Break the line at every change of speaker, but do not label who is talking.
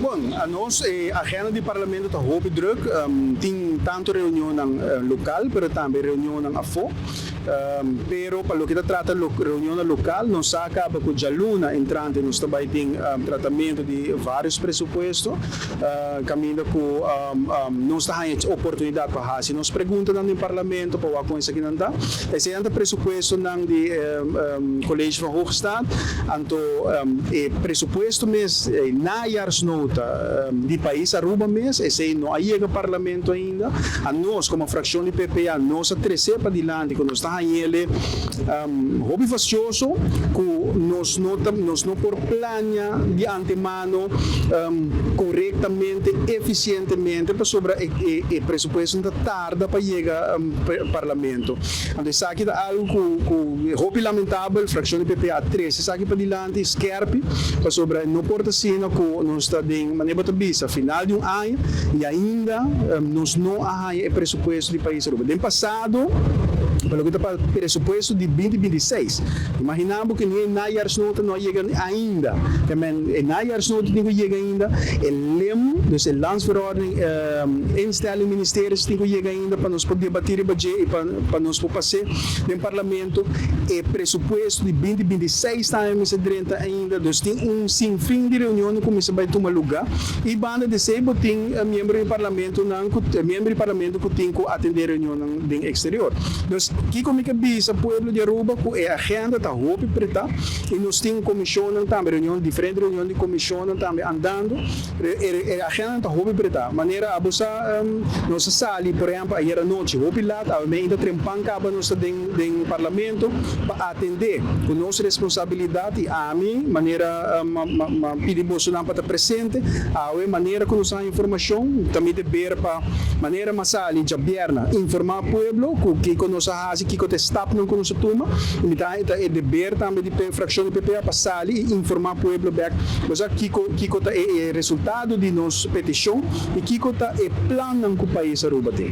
Bon, nos agenda di parlamento ta hopi druk. Tin tanto reunion local, pero tambe reunion afo. Pero pa loke ta trata reunion local, nos a caba cu dialuna entrante nos tambe tin tratamento di varios presupuesto, caminda cu nos tin oportunidad pa haci nos pregunta na parlamento pa con esaki nan ta. Esey ta presupuesto nan di College van Hoge Staat, anto e presupuesto mes, najaarsnota di pais Aruba mes, esey no a yega parlamento ainda. Anos, como fraccion di PPA, nos a trece pa dilanti, cu nos ta hayele hopi fastioso, cu nos no por plania di antemano corectamente, eficientemente, pasobra e presupuesto ta tarda pa yega parlamento. Anto, esaki ta algo cu hopi lamentabel. Fraccion di PPA a trece esaki pa dilanti, skerpi, pasobra no por ta asina cu nos ta den, manera ta bisa, final di un aña y ainda nos no a haya e presupuesto di pais Aruba. Den pasado, pa loke ta presupuesto di 2026, imagina cu e najaarsnota no a yega ainda. Tambe e najaarsnota tin cu yega ainda, e LIM, dus e landsverordening instelling ministeries, tin cu yega ainda pa nos por debati e budget y pa nos por pasa den parlamento. E presupuesto di 2026 tambe mester drenta ainda, dus tin un sinfin di reunion cu cuminsa bay tuma luga. Y banda di esey tin miembro di parlamento nan, miembro di parlamento cu tin cu atende reunion den exterior. Dus kico mi kier bisa pueblo di Aruba, cu e agenda ta hopi preta y nos tin comision tambe, reunion, diferente reunion di comision tambe andando. E agenda ta hopi preta. Manera abo sa, nos a sali, por ehempel, ayera nochi, hopi laat, ainda trempan caba nos den parlamento pa atende cu nos responsabilidad y ami, manera m'a pidi boso pa ta presente, a manera cu nos informacion, tambe deber pa manera m'a sali diabierna, informa pueblo cu kico nos a haci, kico ta e stapnan cu nos a tuma, y ta e deber tambe di fraccion di PPA pa sali y informa pueblo back, osea, kico ta e resultado di nos peticion y kico ta e plan cu pais Aruba tin.